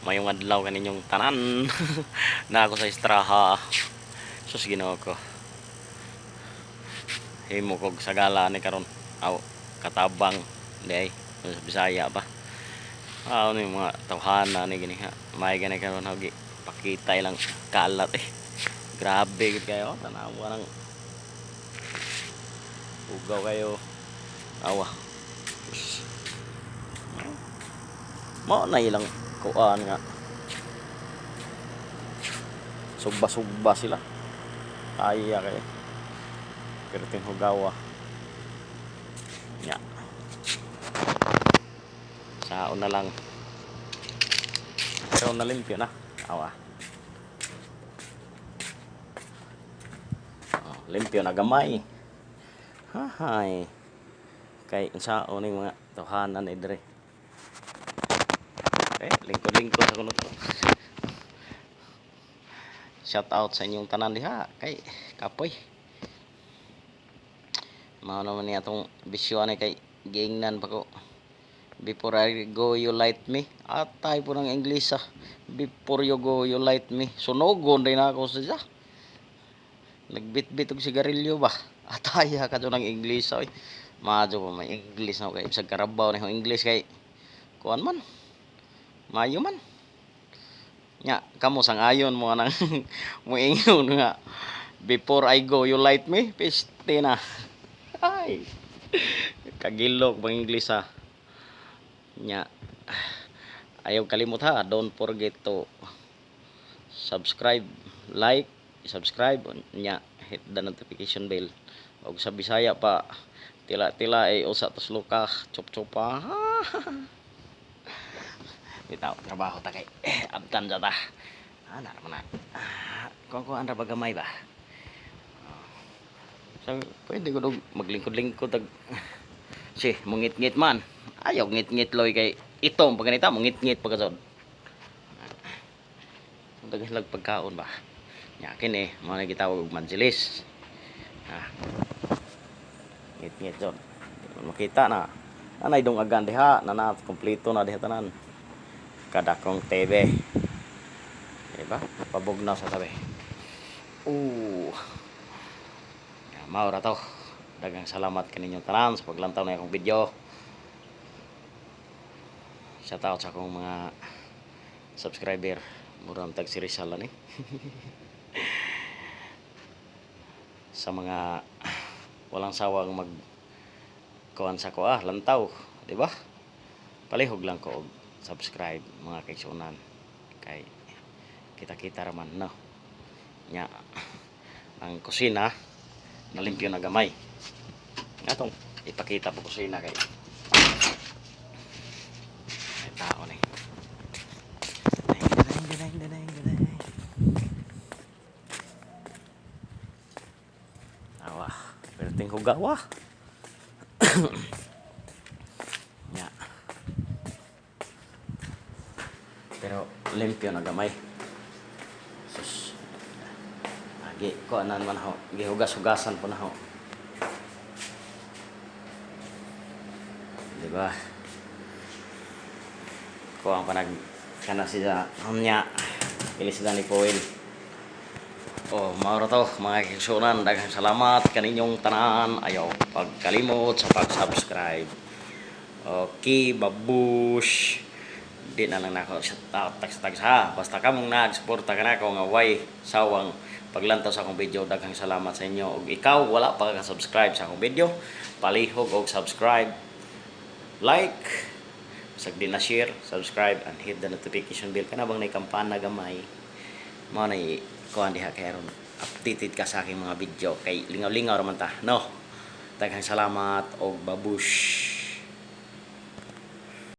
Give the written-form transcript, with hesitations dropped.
Mayong adlaw kaninyong tanan. Na ako sa istraha. Sus, Ginoo ko. Himo kog sagala ni karon. Aw, katabang di ay sa Bisaya ba. Ah, ano yung mga tawhana ni gini ha. May gani karon hagi pakita ilang kalat eh. Grabe gid kayo, tanawa nang ugaw kayo. Awa. Mao na ilang kuan nga. Sugba-sugba sila. Kaya kay. Pero hugawa. Nya. Sao na lang. Pero nalimpyo na. Awa. Oh, limpyo na gamay. Hahay. Kay unsaon ning mga tawhanan ni dre. Eh, lingkod-lingkod sa kuno to. Shout out sa inyong tanan diha kay kapoy. Mao naman niya atong bisyo ani kay giingnan pa ko. "Before I go, you light me." Atay po ng English ah. "Before you go, you light me." Sunogon din ako sa siya. Nagbitbit og sigarilyo ba? Ataya ka ng English oy. Madyo pa may English na kay bisag karabaw na English kay kuan man. Mayo man. Nya, kamo sang ayon mo nang muingon nga, "Before I go, you light me." Piste na. Ay. Kagilok bang English ah. Nya. Ayaw kalimot ha, don't forget to subscribe, like, subscribe, nya hit the notification bell. Og sa Bisaya pa, tila-tila ay usa tuslo ka, chup-chupa. Bitaw, trabaho ta kay eh, abtan sa ta. Ah, na naman na. Ah, kuan kuan ra ba gamay ba? So, pwede ko dog maglingkod-lingkod tag si mungit-ngit man. Ayaw ngit-ngit loy kay itong pag ganita mungit-ngit pagka sod. Daghan lag pagkaon ba. Nya kini mao na gitawag og mansilis. Ah. Ngit-ngit jud. Makita na. Anay dong agan diha, na kompleto na diha tanan. Kadakong TV. Diba? Pabugnaw sa tabi. Ooh. Ya, mao ra to. Daghang salamat kaninyong tanan sa paglantaw na akong video. Shout out sa akong mga subscriber. Murang tag si Rizal ni. Sa mga walang sawang mag kuan sa ko ah, lantaw, di ba? Palihog lang ko og subscribe, mga kaigsuonan, kay kita-kita raman no. Nya ang kusina nalimpyo na gamay. Atong ipakita po kusina kay ay tao ni. Dang, dang, dang, dang, dang. Awa, perting hugawa. Nya. Pero limpyo na gamay. Sus. Agi ko anan man ho, gihugas-hugasan po na ho. Di ba? Ko ang panag kana siya nya ili sila ni Poel. Oh, mao ra to, mga kaigsuonan, daghang salamat kaninyong tanan. Ayaw pagkalimot sa pag-subscribe. Okay, babush. Di na lang nako shout out tag sa ha. Basta kamong nag-suporta kanako nga way sawang paglantaw sa akong video, daghang salamat sa inyo. Og ikaw wala pa ka subscribe sa akong video, palihog og subscribe, like, bisag di na share, subscribe and hit the notification bell kana bang nay kampana gamay. Mao na kuan diha kay aron updated ka sa aking mga video kay lingaw-lingaw ra man ta, no? Daghang salamat og babush.